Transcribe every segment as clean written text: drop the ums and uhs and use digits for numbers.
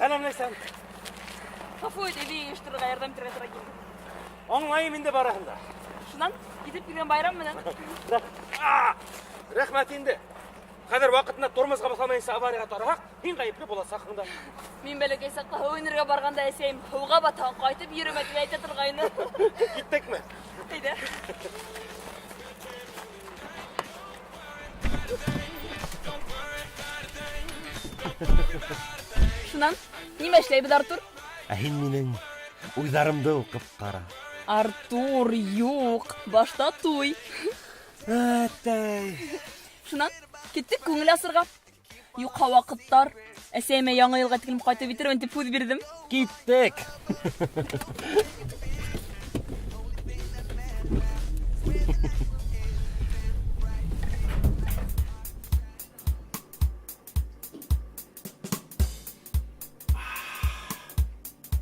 Сәлам, Ләйсән. Гафу ит, өйҙө йыйыштырырға ярҙам итергә тура килде. Аңлайым инде барыһын да. Шунан китеп килгән байрам менән. Рәхмәт инде. Хәҙер ваҡытында тормозға баҫалмайынса аварияға тарыһаҡ, һин ғәйепле буласаҡһың да. Мин бәләкәй саҡта һыу инергә барғанда әсәйем һыуға батһаң ҡайтып йөрөмә тип әйтә торғайны. Киттекме? Әйҙә. Шунан нимә эшләйбеҙ, Артур? Ә һин минең уйҙарымды уҡып ҡара. Артур, юҡ, башта туй. Әттәй. Шунан киттек күңел асырға. Юҡһа ваҡыт тар. Әсәйемә яңы йылға тиклем ҡайтып етермен тип һүҙ бирҙем. Киттек.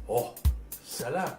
О, сәлам.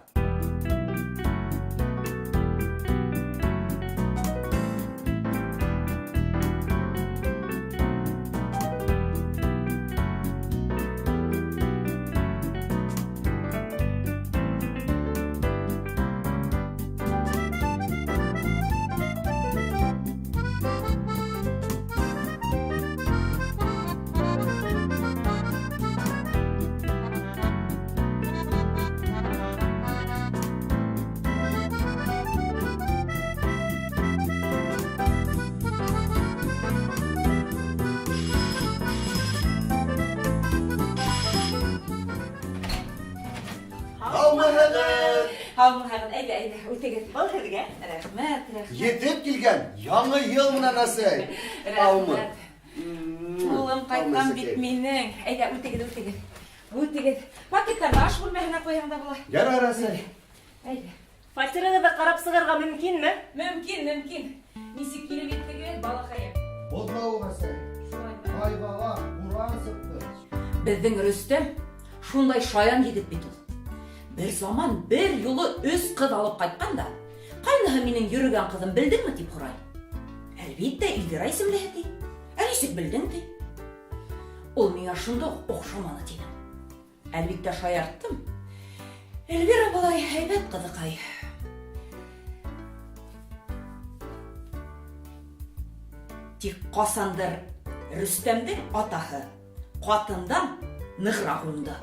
Һаумыһығыҙ! Һаумыһығыҙ! Әйҙә, әйҙә, үтегеҙ. Был һеҙгә. Рәхмәт, рәхмәт. Етеп килгән Яңы йыл менән, әсәй! Һаумы? Рәхмәт. Улым ҡайтҡан бит минең. Әйҙә, үтегеҙ, үтегеҙ. Үтегеҙ. Пакеттарҙы аш бүлмәһенә ҡуйһаң да була. Ярар, әсәй. Әйҙә. Фатирығыҙҙы ҡарап сығырға мөмкинме? Мөмкин, мөмкин. Нисек килеп еттегеҙ, балаҡайым? Боҙлауыҡ, әсәй. Шулаймы? Ай бала, буран сыҡты. Беҙҙең Рөстәм шундай шаян егет бит ул. Бер заман бер юлы өс ҡыҙ алып ҡайтҡан да, ҡайныһы минең йөрөгән ҡыҙым белдеңме тип һорай. Әлбиттә, Эльвира исемлеһе ти. Ә нисек белдең ти. Ул миңә шунда уҡ оҡшаманы тинем. Әлбиттә, шаярттым. Эльвира былай һәйбәт ҡыҙыҡай. Тик ҡасандыр Рөстәмдең атаһы ҡатындан нығыраҡ уңды.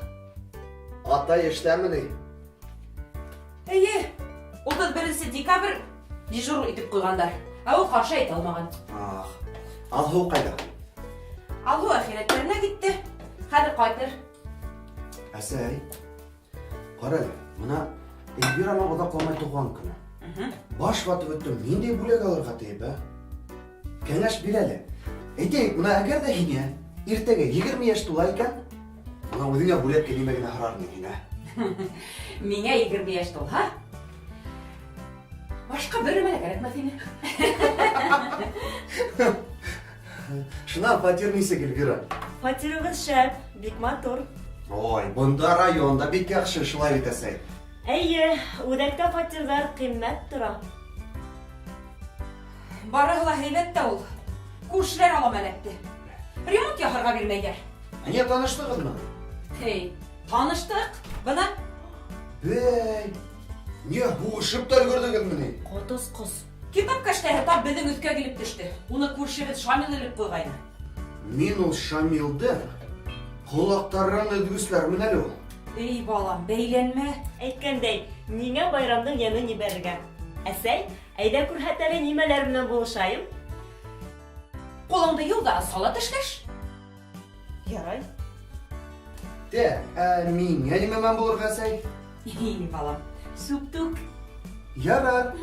Атай эштәме ни? Эйе, 31 декабрь дежур итеп ҡуйғандар. Ә ул ҡаршы әйтә алмаған. Ах, Алһыу ҡайҙа? Алһыу әхирәттәренә китте. Хәҙер ҡайтыр. Әсәй, ҡара әле, бына Эльвираның оҙаҡламай тыуған көнө. Баш ватып бөттөм, ниндәй бүләк алырға тиеп, ә? Кәңәш бир әле. Әйтәйек, бына әгәр ҙә һиңә иртәгә 20 йәш тула икән, бына үҙеңә бүләккә нимә генә һорар инең һин, ә? Миңә 20 йәш тулһа, башҡа бер нәмә лә кәрәкмәҫ ине. Шунан фатир нисек, Эльвира? Фатирығыҙ шәп, бик матур. Ой, бында район да бик яҡшы, шулай бит, әсәй? Әйе, үҙәктә фатирҙар ҡиммәт тора. Барыһы ла һәйбәт тә ул. Күршеләр алам әләкте. Ремонт яһарға бирмәйҙәр. Ә ниңә таныштығыҙмы? Эй, таныштыҡ. Бына. Бәй, ниңә һуғышып та өлгөрҙөгөҙмө ни? Ҡот осҡос. Китап кәштәһе тап беҙҙең өҫкә килеп төштө. Уны күршебеҙ Шамил элеп ҡуйғайны. Мин ул Шамилды ҡолаҡтарын өҙгөсләрмен әле ул. Эй, балам, бәйләнмә. Әйткәндәй, ниңә байрамдың йәмен ебәрергә? Әсәй, әйҙә күрһәт әле нимәләр менән булышайым? Ҡулыңды йыу ҙа салат эшләш. Ярай. Тә, ә миңә нимә менән булырға, әсәй? Эй, балам, сүп түк. Ярар.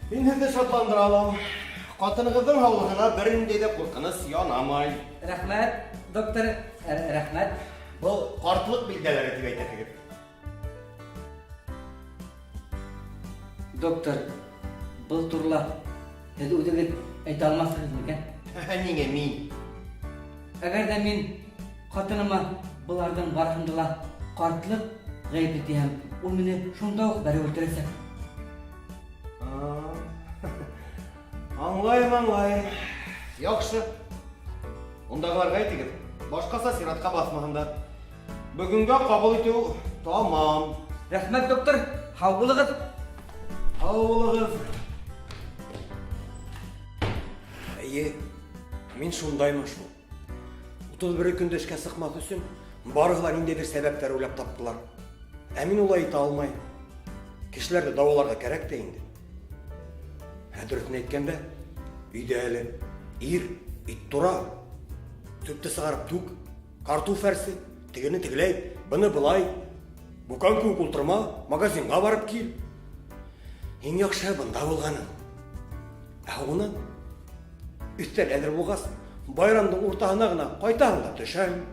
Мин һеҙҙе шатландыра алам. Ҡатынығыҙҙың һаулығына бер ниндәй ҙә ҡурҡыныс янамай. Рәхмәт, доктор, рәхмәт. Был ҡартлыҡ билдәләре тип әйтерһегеҙ. Доктор, был турала һеҙ үҙегеҙ әйтә алмаҫһығыҙ микән? Ә ниңә мин? Әгәр ҙә мин ҡатыныма быларҙың барыһында ла ҡартлыҡ ғәйепле тиһәм, ул мине шунда уҡ бәреп үлтерәсәк. Аңлайым, аңлайым. Яҡшы. Ундағыларға әйтегеҙ, башҡаса сиратҡа баҫмаһындар. Бөгөнгә ҡабул итеү тамам. Рәхмәт, доктор. Һау булығыҙ. Һау булығыҙ. Әйе, мин шундаймын шул. 31 көндә эшкә сыҡмаҫ өсөн барыһы ла ниндәйҙер сәбәптәр уйлап таптылар. Ә мин улай итә алмайым. Кешеләрҙе дауаларға кәрәк тә инде. Ә дөрөҫөн әйткәндә, өйҙә әле ир, ит тура. Сүпте сығарып түк, картуф әрсе, тегене тегеләй, быны былай. Бүкән кеүек ултырма, магазинға барып кил. Иң яҡшы бында булғаның. Ә һуңынан өҫтәл әҙер булғас, байрамдың уртаһына ғына ҡайтаһың да төшәһең.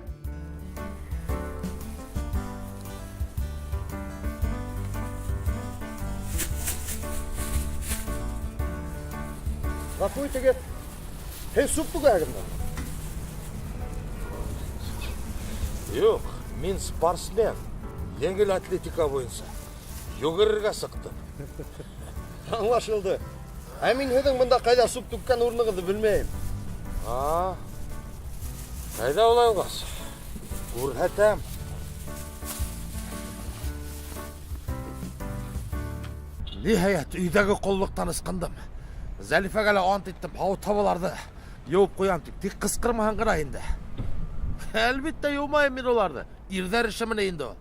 Ғәфү итегеҙ, һеҙ сүп түгәһегеҙме? Юҡ, мин спортсмен. Еңел атлетика буйынса. Йүгерергә сыҡтым. Аңлашылды. Ә мин һеҙҙең бында ҡайҙа сүп түккән урынығыҙҙы белмәйем. А, ҡайҙа улай булғас? Күрһәтәм. Ниһайәт, өйҙәге ҡоллоҡтан ысҡындым. Зәлифәгә лә ант иттем, һауыт-һабаларҙы йыуып ҡуям тип. Тик ҡысҡырмаһын ғына инде. Әлбиттә, йыумайым мин уларҙы. Ирҙәр эшеме ни инде ул?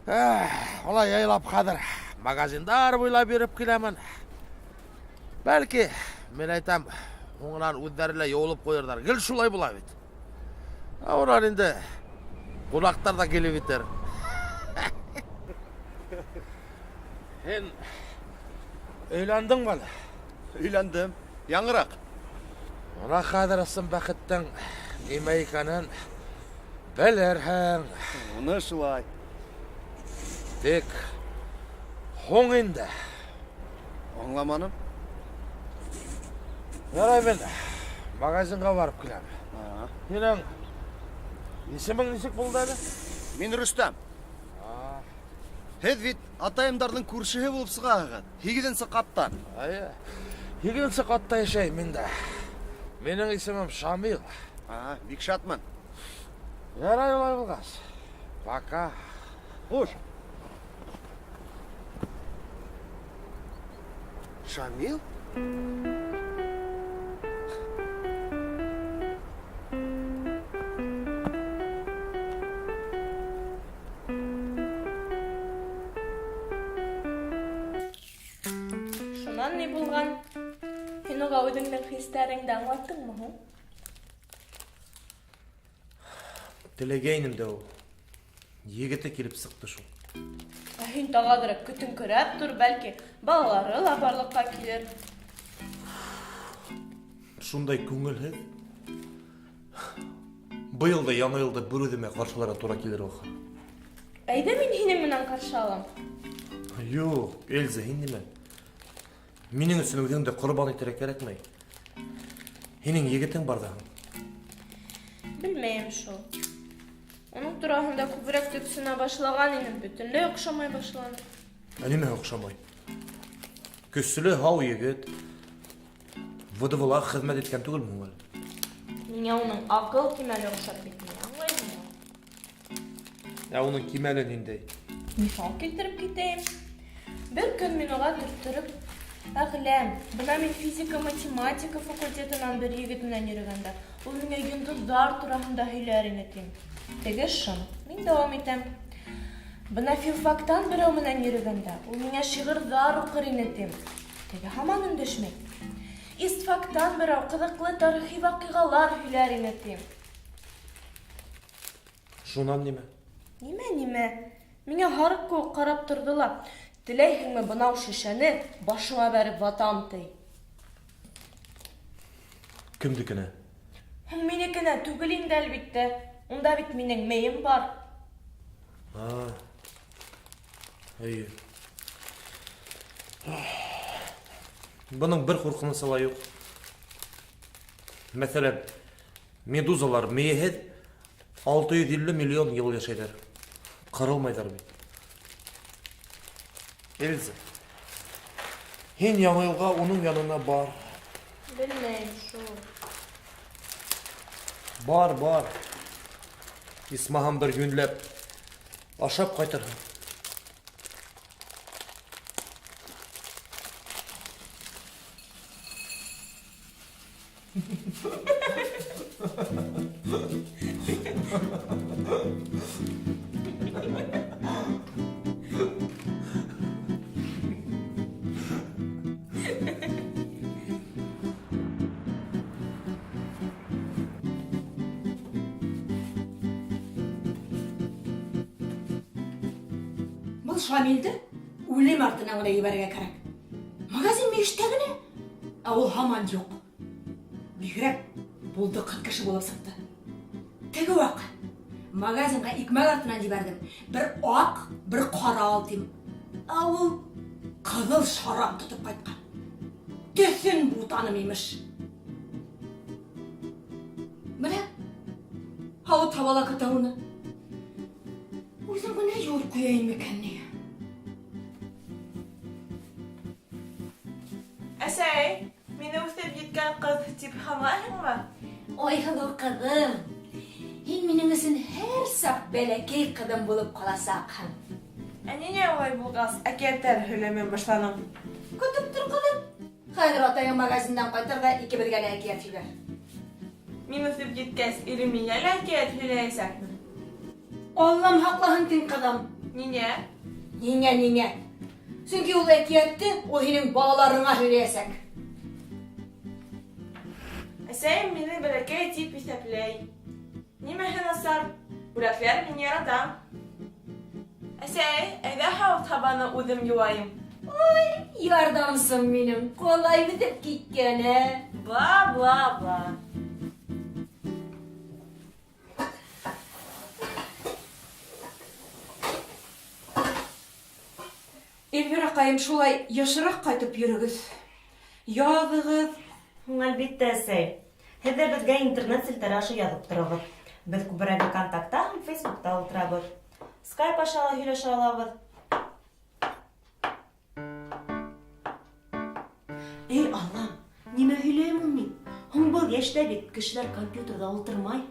Эх, улай яйлап хәҙер магазиндар буйлап йөрөп киләмен. Бәлки, мин әйтәм, һуңынан үҙҙәре лә йыуылып ҡуйырҙар. Гел шулай була бит. Ә унан инде ҡунаҡтар ҙа килеп етер. Һин өйләндеңме әле? Өйләндем. Яңыраҡ. Бына хәҙер ысын бәхеттең нимә икәнен белерһең. Уны шулай. Тик һуң инде. Аңламаным. Ярай, мин магазинға барып киләм. Һинең исемең нисек булды әле? Мин Рөстәм. Һеҙ бит атайымдарҙың күршеһе булып сығаһығыҙ. Һигеҙенсе ҡаттан. Әйе. Һигеҙенсе ҡатта йәшәйем мин дә. Минең исемем Шамил. Бик шатмын. Ярай улай булғас. Пока. Хуш. Шамил? Шунан ни булған? Һин уға үҙеңдең хистәреңде аңлаттыңмы һуң? Теләгәйнем дә ул. Егете килеп сыҡты шул. Ә һин тағы аҙыраҡ көтөңкөрәп тор, бәлки, балалары ла барлыҡҡа килер. Шундай күңелһеҙ. Быйыл да яңы йылды бер үҙемә ҡаршыларға тура килер ахыр. Әйҙә мин һинең менән ҡаршы алам. Юҡ, Эльза, һин нимә? Минең өсөн үҙеңде ҡорбан итергә кәрәкмәй. Һинең егетең бар ҙа. Белмәйем шул. Уның тураһында күберәк төпсөнә башлаған инем, бөтөнләй оҡшамай башланы. Ә нимә оҡшамай? Көслө, һау егет. ВДВ-ла хеҙмәт иткән түгелме һуң әле? Миңә уның аҡыл кимәле оҡшап бөтмәй, аңлайһыңмы? Ә уның кимәле ниндәй? Миҫал килтереп китәйем. Бер көн мин уға төрттөрөп, Әғләм, бына мин физика-математика факультетынан бер егет менән йөрөгәндә, ул миңә йондоҙҙар тураһында һөйләр ине, тим. Теге шым. Мин дауам итәм. Бына филфактан берәү менән йөрөгәндә, ул миңә шиғырҙар уҡыр ине, тим. Теге һаман өндәшмәй. Истфактан берәү ҡыҙыҡлы тарихи ваҡиғалар һөйләр ине, тим. Шунан нимә? Нимә, нимә? Миңә һарыҡ кеүек ҡарап торҙо ла, теләйһеңме бынау шешәне башыңа бәреп ватам, ти. Кемдекенә? Һуң минекенә түгел инде, әлбиттә. Унда бит минең мейем бар. Эйе. Бының бер ҡурҡынысы ла юҡ. Мәҫәлән, медузалар мейеһеҙ 650 миллион йыл йәшәйҙәр. Ҡырылмайҙар бит. Эльза, һин яңы йылға уның янына бар. Белмәйем шул. Бар, бар. Исмаһам бер йүнләп ашап ҡайтырһың. Был Шамилде үлем артынан ғына ебәрергә кәрәк. Магазин мөйөштә генә, ә ул һаман юҡ. Бигерәк булдыҡһыҙ кеше булып сыҡты. Теге ваҡыт магазинға икмәк артынан ебәрҙем. Бер аҡ, бер ҡара ал тим. Ә ул ҡыҙыл шарап тотоп ҡайтҡан. Төҫөн бутаным имеш. Менә һауыт-һаба ла көтә уны. Үҙем генә йыуып ҡуяйым микән ни? Әсәй, мине үҫеп еткән ҡыҙ тип һанайһыңмы? Айһылыу ҡыҙым, һин минең өсөн һәр саҡ бәләкәй ҡыҙым булып ҡаласаҡһың. Ә ниңә улай булғас, әкиәттәр һөйләмәй башланың? Көтөп тор, ҡыҙым. Хәҙер атайың магазиндан ҡайтыр ҙа икебеҙгә лә әкиәт һөйләр. Мин үҫеп еткәс, ирем миңә лә әкиәт һөйләйәсәкме? Аллам һаҡлаһын тиң, ҡыҙым. Ниңә? Ниңә, ниңә? Сөнки ул әкиәтте ул һинең балаларыңа һөйләйәсәк. Әсәйем мине бәләкәй тип иҫәпләй. Нимәһе насар? Бүләкләр мин яратам. Әсәй, әйҙә һауыт-һабаны үҙем йыуайым. Ой, ярҙамсым минең, ҡалай үҫеп киткән, ә? Бла-бла-бла. Эльвиракайым, шулай йышыраҡ ҡайтып йөрөгөҙ. Яҙығыҙ. Һуң әлбиттә, әсәй. Һеҙ ҙә беҙгә интернет селтәре аша яҙып тороғоҙ. Беҙ күберәге Контактта һәм Фейсбукта ултырабыҙ. Скайп аша ла һөйләшә алабыҙ. Эй, Аллам, нимә һөйләйем ул мин? Һуң был йәштә бит кешеләр компьютерҙа ултырмай.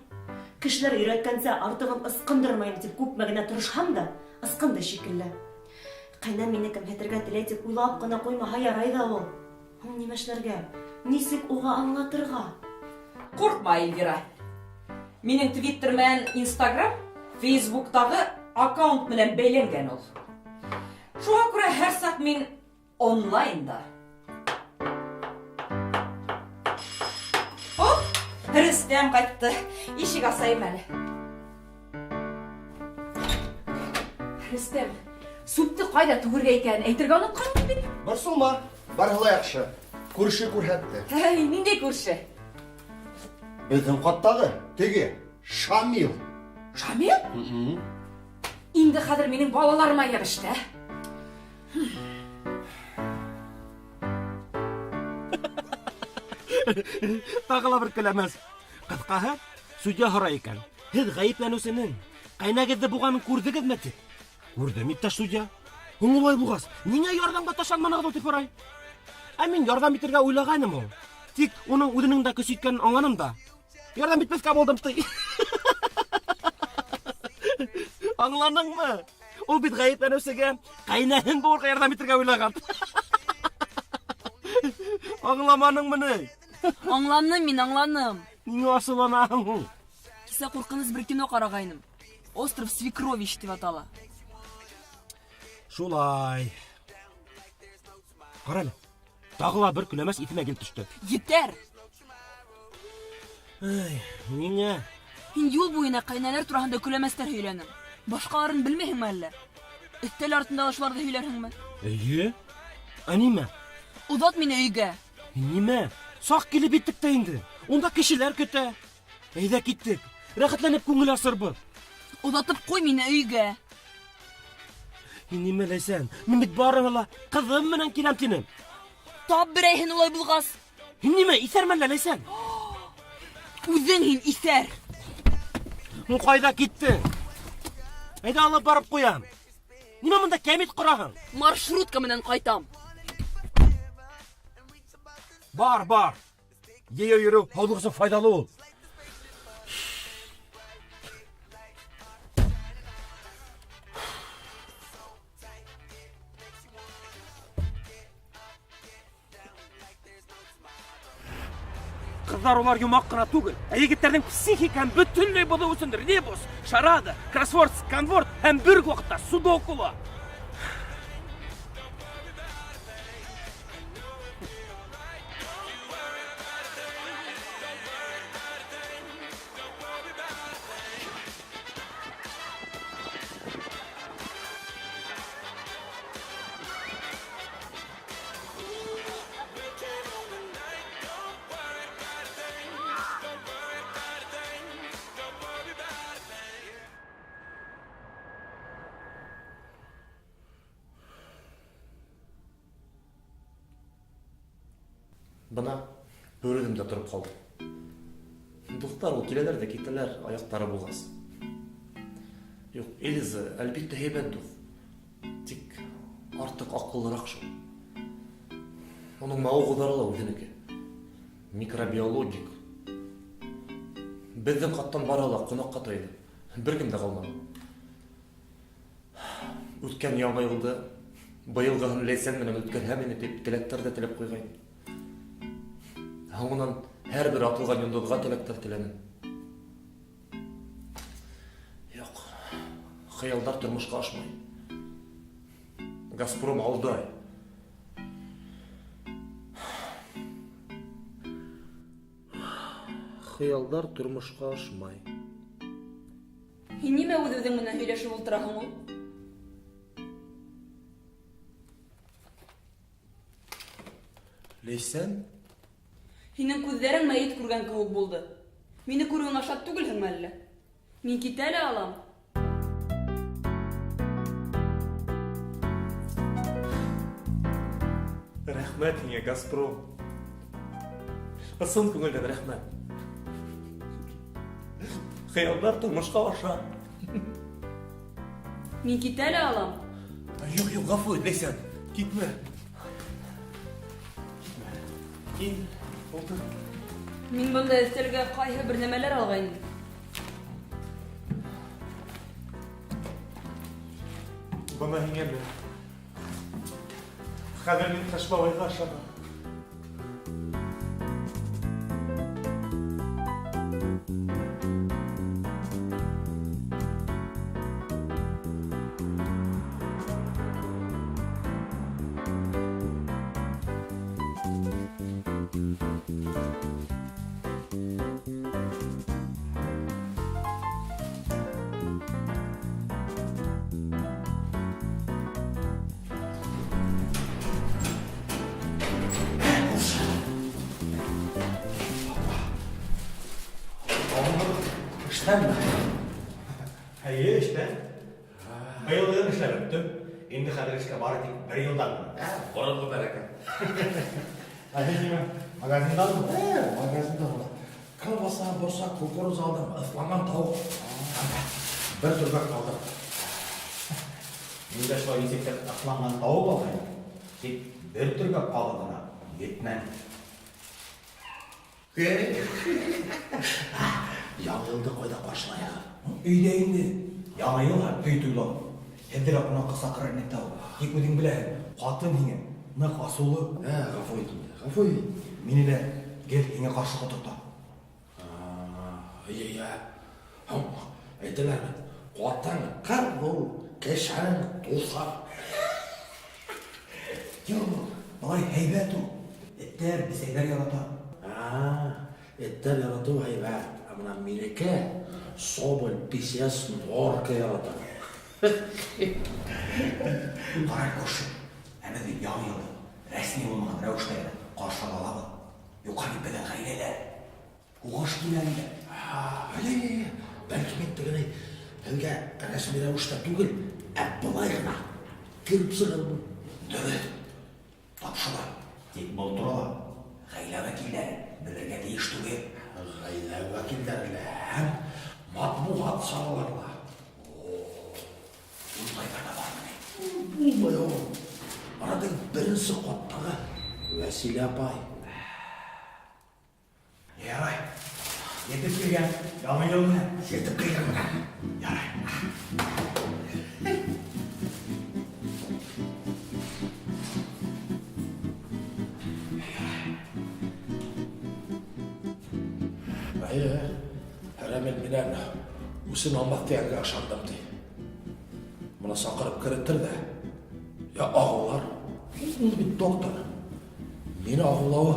Кешеләр өйрәткәнсә артығын ысҡындырмайым тип күпме генә тырышһам да, ысҡынды шикелле. Ҡәйнәм мине кәмһетергә теләй тип уйлап ҡына ҡуймаһа ярай ҙа ул. Һуң нимә эшләргә? Нисек уға аңлатырға? Ҡурҡма, Эльвира. Минең Твиттер менән Инстаграм, Фейсбуктағы аккаунт менән бәйләнгән ул. Шуға күрә һәр саҡ мин онлайнда. О, Рөстәм ҡайтты. Ишек асайым әле. Рөстәм, сүпте ҡайҙа түгергә икәнен әйтергә онотҡанмын бит. Борсолма, барыһы ла яҡшы. Күрше күрһәтте. Әй, ниндәй күрше? Беҙҙең ҡаттағы теге Шамил. Шамил? Инде хәҙер минең балаларыма йәбеште. Тағы ла бер көләмәс. Ҡыҫҡаһы, судья һорай икән. Һеҙ ғәйепләнеүсенең ҡәйнәгеҙҙе буғанын күрҙегеҙме тип. Күрҙем, иптәш судья. Һуң улай булғас, ниңә ярҙамға ташланманығыҙ ул тип һорай. Ә мин ярҙам итергә уйлағайным ул. Тик уның үҙенең дә көс иткәнен аңланым да. Ярҙам итмәҫкә булдым ти. Аңланыңмы? Ул бит ғәйепләнеүсегә ҡәйнәһен быуырға ярҙам итергә уйлаған. Аңламаныңмы ни? Аңланым мин, аңланым. Ниңә асыуланаһың һуң? Кисә ҡурҡыныс бер кино ҡарағайным. Остров свекровищ тип атала. Шулай. Ҡара әле. Тағы ла бер көләмәс иҫемә килеп төштө. Етәр! Эй, ниңә? Һин юл буйына ҡәйнәләр тураһында көләмәстәр һөйләнең. Башҡаларын белмәйһеңме әллә? Өҫтәл артында ла шуларҙы һөйләрһеңме? Эйе. Ә нимә? Оҙат мине өйгә. Нимә? Саҡ килеп еттек тә инде. Унда кешеләр көтә. Әйҙә киттек. Рәхәтләнеп күңел асырбыҙ. Оҙатып ҡуй мине өйгә. Һин нимә, Ләйсән? Мин бит барыһы ла ҡыҙым менән киләм тинем. Тап берәйһен улай булғас. Һин нимә, иҫәрме әллә, Ләйсән? Үҙең һин иҫәр. Һин ҡайҙа киттең? Әйҙә алып барып ҡуям. Нимә бында кәмит ҡораһың? Маршрутка менән ҡайтам. Бар, бар. Йәйәү йөрөү һаулыҡ өсөн файҙалы ул. Ҡыҙҙар улар йомаҡ ҡына түгел, ә егеттәрҙең психикаһын бөтөнләй боҙоу өсөн ребус, шарада, кроссворд, сканворд һәм бер үк ваҡытта судоку ла. Бына бер үҙем дә тороп ҡалдым. Дуҫтар ул киләләр ҙә китәләр, аяҡтары булғас. Юҡ, Элиза, әлбиттә, һәйбәт дуҫ. Тик артыҡ аҡыллыраҡ шул. Уның мауығыуҙары ла үҙенеке. Микробиологик. Беҙҙең ҡаттан бары ла ҡунаҡҡа тойҙо. Бер кем дә ҡалманы. Үткән яңы йылды быйылғыһын Ләйсән менән үткәрһәм ине дип теләктәр дә теләп ҡуйғайным. Һуңынан һәр бер атылған йондоҙға теләктәр теләнем. Юҡ, хыялдар тормошҡа ашмай. Газпром алдай. Хыялдар тормошҡа ашмай. Һин нимә үҙ-үҙең менән һөйләшеп ултыраһың ул? Ләйсән? Һинең күҙҙәрең мәйет күргән кеүек булды. Мине күреүеңә шат түгелһеңме әллә? Мин китә лә алам. Рәхмәт һиңә, Газпром. Ысын күңелдән рәхмәт. Хыялдар тормошҡа аша. Мин китә лә алам. Юҡ, юҡ, ғәфү ит, Ләйсән. Китмә. Китмә. Кил, ултыр. Мин бында өҫтәлгә ҡайһы бер нәмәләр алғайным. Бына һиңә мә. Хәҙер мин Ҡыш бабайға ышанам. Эштәнме? Әйе, эштән. Быйылгыны эшләп беттем. Инде хәзер эшкә бары тик бер елдан гына. Боронғо бәрәкәт. Ә һин нимә? Магазинданмы? Ә, магазинда була. Колбаса, борсаҡ, кукуруз алдым, ыҫланған тауыҡ. Бер төргәк алдым. Мин дә шулай ничек тә ыҫланған тауыҡ алғайным. Тик бер төргәк калды гына, етмәне. Яңы йылды ҡайҙа ҡаршылайһығыҙ? Өйҙә инде. Яңы йыл һәм өй туйлау. Һеҙҙе лә ҡунаҡҡа саҡырыр инек тә ул. Тик үҙең беләһең, ҡатын һиңә ныҡ асыулы. Ә, ғәфү ит инде, ғәфү ит. Мине лә гел һиңә ҡаршы ҡоторта. Эйе, эйе. Һуң, әйтәләр бит, ҡатын ҡыҙ ул, кешенең дуҫы. Юҡ, былай һәйбәт ул. Эттәр, бесәйҙәр ярата. Эттәр яратыу һәйбәт, ә бына минеке соболь, писец, норка ярата. Ҡара, күрше, ә беҙ бит Яңы йылды рәсми булмаған рәүештә генә ҡаршы ала алабыҙ. Юҡҡа бит беҙҙең ғаиләлә һуғыш килә инде. Әйе, бәлки мин тегенәй һеҙгә рәсми рәүештә түгел, ә былай ғына кереп сығырмын. Дөрөҫ. Тап шулай. Тик был турала гаилә вәкилләре белергә тиеш түгел. Гаилә вәкилләре лә һәм матбугат чаралары ла. Ундайлар да бармыни? Булмай ул. Ана теге беренсе каттагы Вәсилә апай. Ярай. Етеп килгән. Яңы йыл менән. Етеп килгән менә. Ярай. Әйе, Рәмил минән үсен алмаҫ тигәнгә ышандым, ти. Моны саҡырып керетер ҙә, я ағыулар. Ул бит доктор. Мине ағыулауы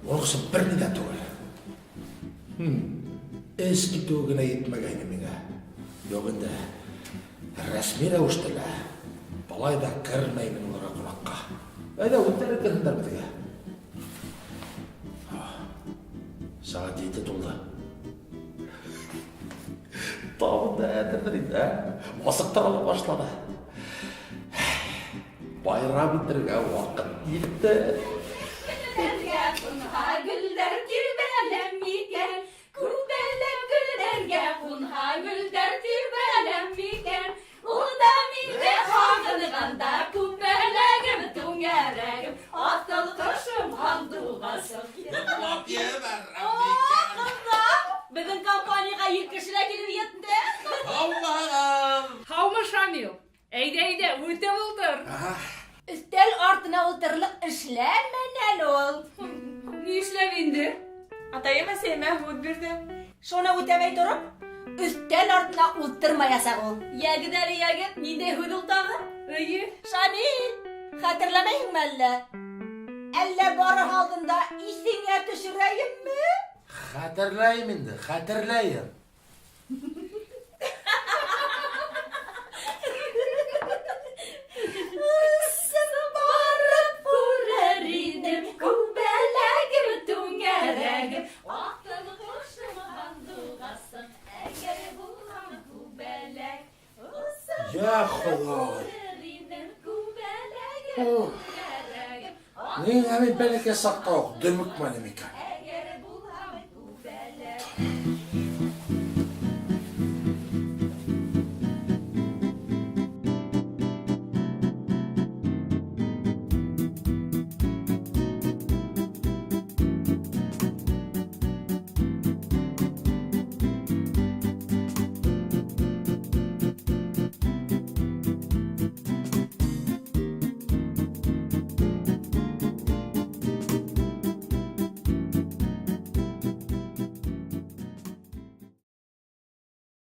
уның өсөн бер ни ҙә түгел. Хм, эс китеүе генә етмәгәйне миңә. Юҡ инде, рәсми рәүештә лә, былай ҙа кермәйем мин уларға ҡунаҡҡа. Әйҙә, үҙҙәре керһендәр беҙгә. Сәғәт ете тулды. Тағын да әҙерҙер инде, ә? Асыҡтыра ла башланы. Байрам итергә ваҡыт етте. Гөлләргә кунһа гөлләр тирбәләм микән? Күбәләк гөлләргә кунһа гөлләр тирбәләм микән? Ул да мине һагынганда күбәләгем түңәрәгем, асыл кошым һандугачым. Йоҡлап ебәрәм О, ҡыҙҙар! Беҙҙең компанияға ир кеше лә килеп етте. Һаумыһығыҙ! Һаумы, Шамил? Әйҙә, әйҙә, үтеп ултыр. Өҫтәл артына ултырырлыҡ эшләмәне әле ул. Ни эшләп инде? Атайым әсәйемә һүҙ бирҙе. Шуны үтәмәй тороп, өҫтәл артына ултырмаясаҡ ул. Йәгеҙ әле, йәгеҙ, ниндәй һүҙ ул тағы? Эйе. Шамил, хәтерләмәйһеңме әллә? Әллә барыһы алдында иҫеңә төшөрәйемме? Хәтерләйем инде, хәтерләйем. Осоп барып күрер идем, күбәләгем, түңәрәгем, асыл кошым һандугасым, әгәр булһам күбәләк. Осоп Йә Хоҙай! күрер идем, күбәләгем, Ух. түңәрәгем, Ниңә мин бәләкәй саҡта уҡ дөмөкмәнем икән?